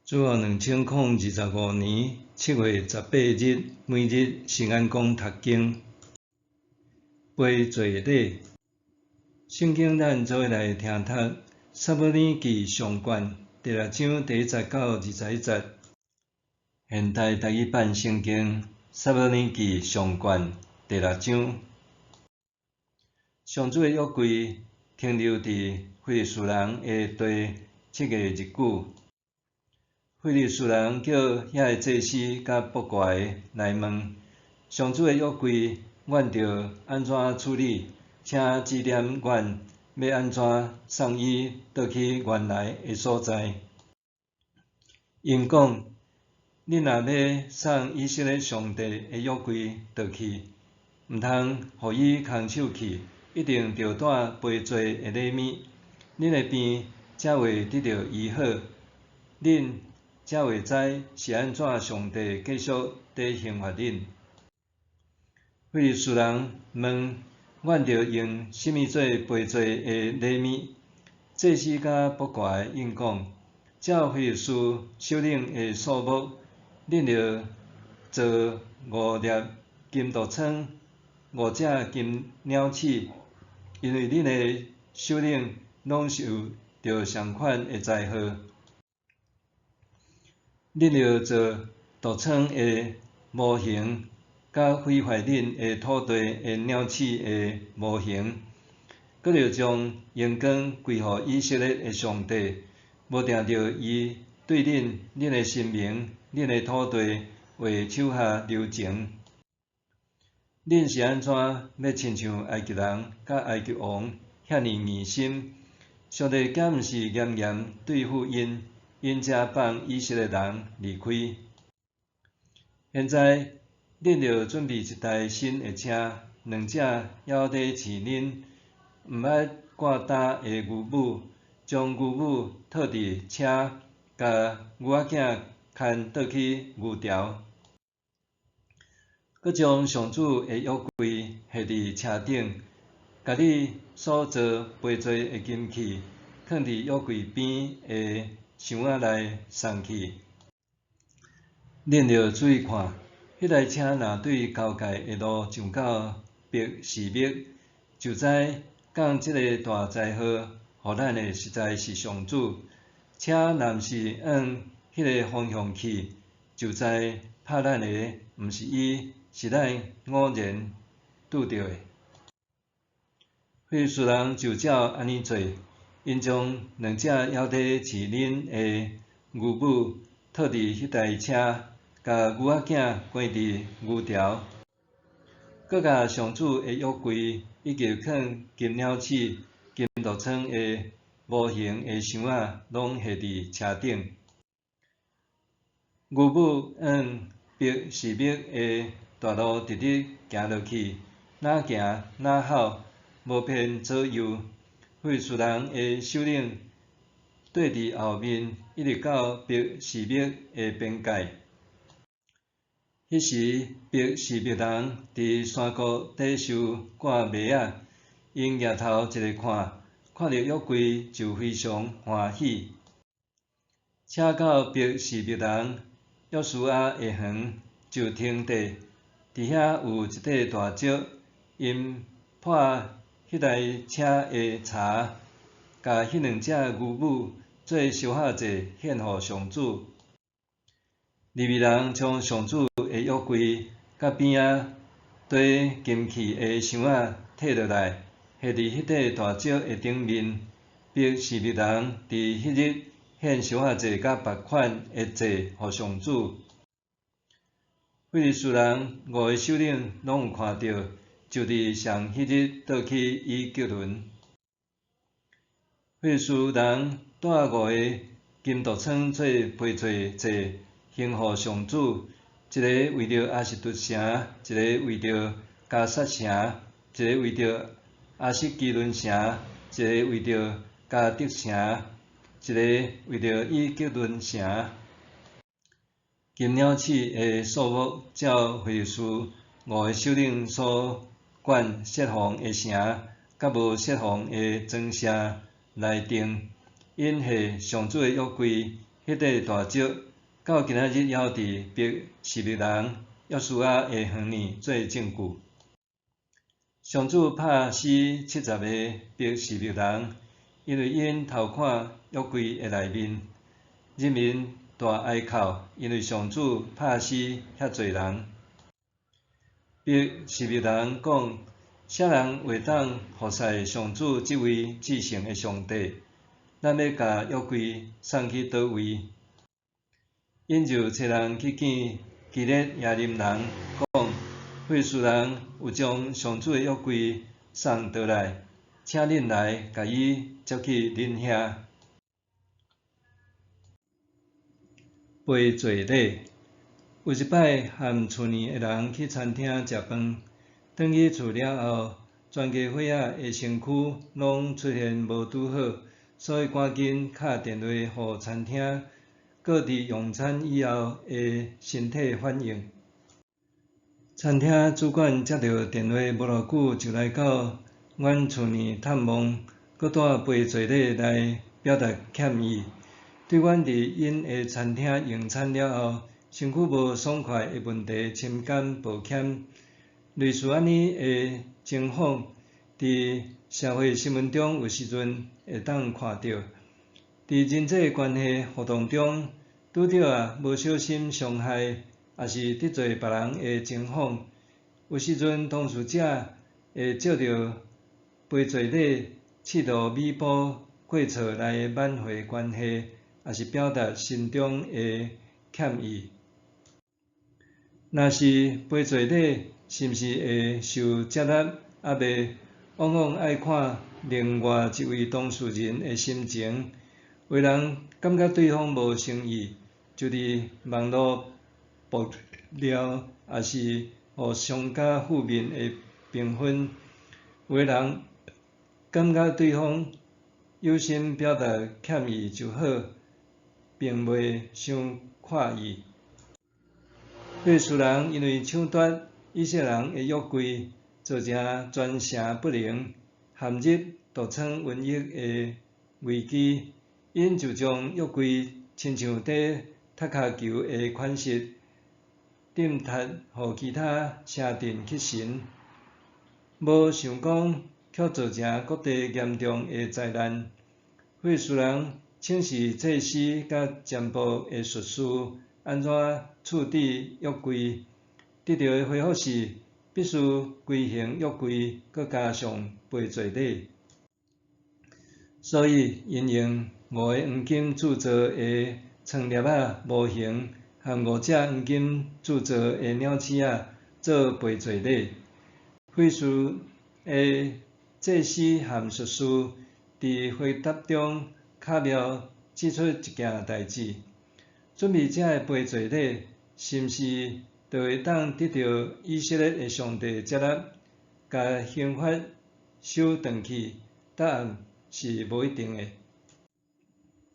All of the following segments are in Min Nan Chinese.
主後2025年7月18日，每日新安講讀經，陪罪禮。聖經咱做伙來聽讀撒母耳記上卷第六章第一節到21節。現代台語版聖經撒母耳記上卷第六章。上主的約櫃停留佇非利士人的地7個日久。非利士人叫遐个祭司佮卜卦的來問：上主的約櫃，阮著按怎處理？請指點阮欲按怎送伊倒去原來的所在。𪜶講：恁若欲送以色列上帝的約櫃倒去，毋通予伊空手去，一定著帶陪罪的禮物，恁的病才會得著醫好，恁才會知是按怎上帝繼續佇刑罰恁。非利士人問：阮著用啥物做陪罪的禮物？祭司佮卜卦的應講：照非利士首領的數目，恁著做五粒金毒瘡，五隻金鳥鼠，因為恁的首領攏受著仝款的災禍。恁著做毒瘡的模型，佮毀壞恁的土地的鳥鼠的模型，閣著將榮光歸予以色列的上帝，無定著伊對恁、恁的神明、恁的土地會手下留情。恁是按怎欲親像埃及人佮埃及王遐爾硬心？上帝敢毋是嚴嚴對付𪜶，𪜶才放以色列人離開？現在，恁著準備一台新的車，兩隻猶咧飼奶、毋捌掛擔的牛母，將牛母套佇車，共牛仔囝牽倒去牛牢。閣將上主的約櫃下佇車頂，共你所做陪罪的金器，囥佇約櫃邊的箱仔內送去。恁著注意看，彼台車若對交界的路上到伯示麥，就知降這个大災禍予咱的實在是上主。車若毋是往彼个方向去，就知拍咱的毋是伊，是咱偶然拄著的。非利士人就照按呢做，𪜶將兩隻猶咧飼奶的牛母套佇彼台車，共牛仔囝關佇牛牢，閣共上主的約櫃以及囥金鳥鼠、金毒瘡的模型的箱仔攏下佇車頂。牛母往伯示麥的大路直直行落去，若行若吼，無偏左右。非利士人的首領綴佇後面，一直到伯示麥的邊界。彼時，伯示麥人佇山谷底收割麥仔，𪜶蜈頭一个看，看著約櫃就非常歡喜。車到伯示麥人約書亞的園，就停綴。佇遐有一塊大石，𪜶破彼台車的柴，共彼兩隻牛母做燒火祭獻予上主。利未人將上主的約櫃佮邊仔綴金器的箱仔提落來，下佇彼塊大石的頂面。伯示麥人佇彼日獻燒火祭佮別款的祭予上主。非利士人五个首領攏有看著，就佇上彼日倒去以革倫。非利士人帶五個金毒瘡做陪罪祭，獻予上主，一个為著亞實突城，一个為著迦薩城，一个為著亞實基倫城，一个為著迦特城，一個為著以革倫城。金鳥鼠的數目照非利士五个首領所管設防的城，佮無設防的莊舍來定。𪜶下上主的約櫃，彼塊大石，到今仔日猶佇別示麥人約書亞的園裡做證據。上主拍死70个別示麥人，因為𪜶偷看約櫃的內面。人民大哀哭，因為上主拍死遐濟人。別示麥人講：啥人會當服侍上主這位至聖的上帝？咱欲共約櫃送去佗位？𪜶就差人去見基列耶琳人，講：非利士人有將上主的約櫃送倒來，請恁來共伊接去恁遐。陪坐禮。有一擺，和厝內的人去餐廳食飯，轉去厝了後，全家伙仔的身軀攏出現無拄好，所以趕緊敲電話予餐廳，告知用餐以後的身體反應。餐廳主管接著電話無偌久就來到阮厝內探望，閣帶陪坐禮來表達歉意，對阮佇𪜶的餐廳用餐了後，身軀無爽快的問題深感抱歉。類似按呢的情況，佇社會新聞中有時陣會當看著。佇人際關係互動中，拄著啊無小心傷害，抑是得罪別人的情況，有時陣當事者會藉著陪坐禮，試圖彌補過錯來挽回關係，抑是表達心中的歉意。若是陪坐禮是毋是會受接納，猶未，往往愛看另外一位當事人的心情。有人感覺對方無誠意，就佇網路爆料，抑是予商家負面的評分。有的人感覺對方有心表達歉意就好，並袂傷闊意。非利士人因為搶奪以色列人的約櫃，造成全城不寧，陷入毒瘡瘟疫的危機。𪜶就將約櫃親像佇踢跤球的款式，擲踢予其他城鎮去神，無想講卻造成各地嚴重的災難。非利士人請示祭司佮占卜的術士按怎處置約櫃，得著的回覆是必須歸還約櫃，閣加上陪坐禮。所以，𪜶用五个黃金鑄造的床笠仔模型和五隻黃金鑄造的鳥鼠仔做陪坐禮。非利士的祭司和術士佇回答中巧妙指出一件代誌：準備這个陪坐禮，是毋是就會當得著以色列的上帝接納，共刑罰收轉去？答案是無一定的。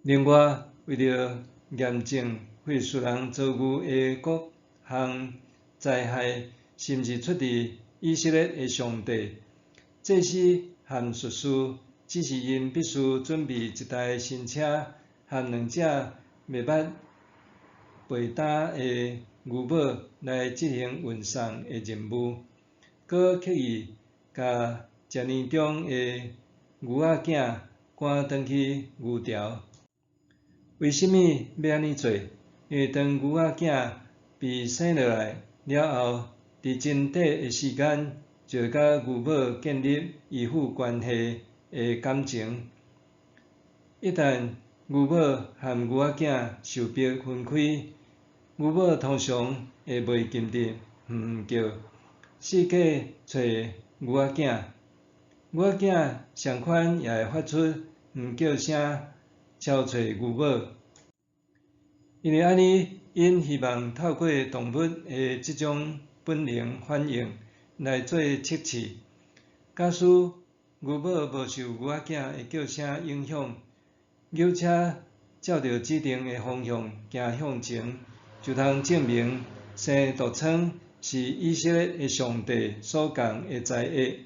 另外，為著驗證非利士人遭遇的各項災害是毋是出自以色列的上帝，祭司和術士指示𪜶必須準備一台新車和兩隻袂捌背擔的牛母來執行運送的任務，閣刻意共一年中的牛仔囝趕轉去牛槽。為啥物欲按呢做？因為當牛仔囝被生落來了後，佇真短的時間就會佮牛母建立依附關係的感情。一旦牛母和牛仔囝受迫分開，牛母通常會袂甘得嘭嘭叫，四界揣牛仔囝。牛仔囝相款也會發出嘭叫聲，朝揣牛母。因為按呢，𪜶希望透過動物的這種本能反應來做測試。假使牛母無受牛仔囝的叫聲影響，牛車照著指定的方向行向前，就通證明生毒瘡是以色列的上帝所降的災厄。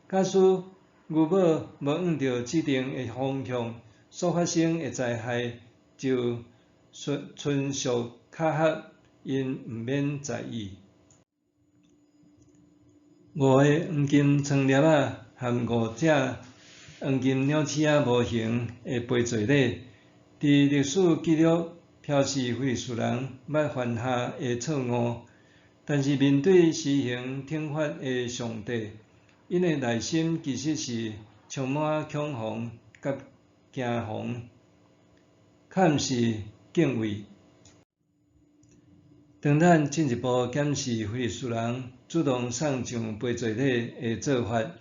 假使牛母無按著指定的方向，所發生的災害就純屬巧合，𪜶毋免在意。五个黃金窗簾仔和五隻黃金鳥鼠仔模型的賠罪禮，佇歷史記錄表示非利士人捌犯下的錯誤，但是面對施行懲罰的上帝，𪜶的內心其實是充滿恐慌佮驚惶，較毋是敬畏。當咱進一步檢視非利士人主動送上賠罪禮的做法，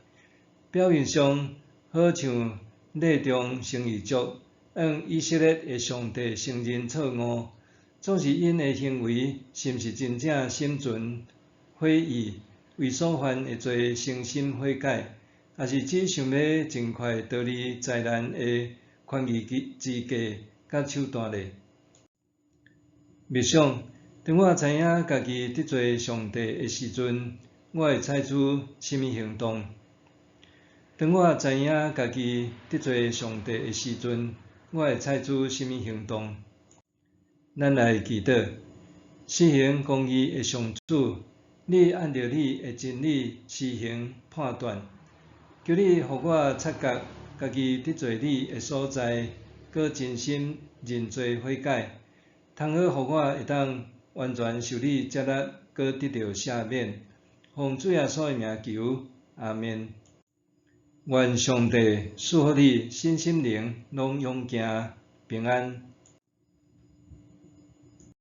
表面上好像禮重情義足，向以色列的上帝承認錯誤，總是𪜶的行為是毋是真正心存悔意，為所犯的罪誠心悔改，抑是只想欲盡快逃離災難的權宜之計佮手段咧？默想，當我知影家己得罪上帝的時陣，我會採取啥物行動？當我知影家己得罪上帝的時陣，我會採取啥物行動？咱來祈禱，施行公義的上主，你按著你的真理施行判斷，求你予我察覺家己得罪你的所在，閣真心認罪悔改，通好予我會當完全受你接納，閣得著赦免。奉主耶穌的名求，阿們。願上帝賜福你，身心靈攏勇健平安。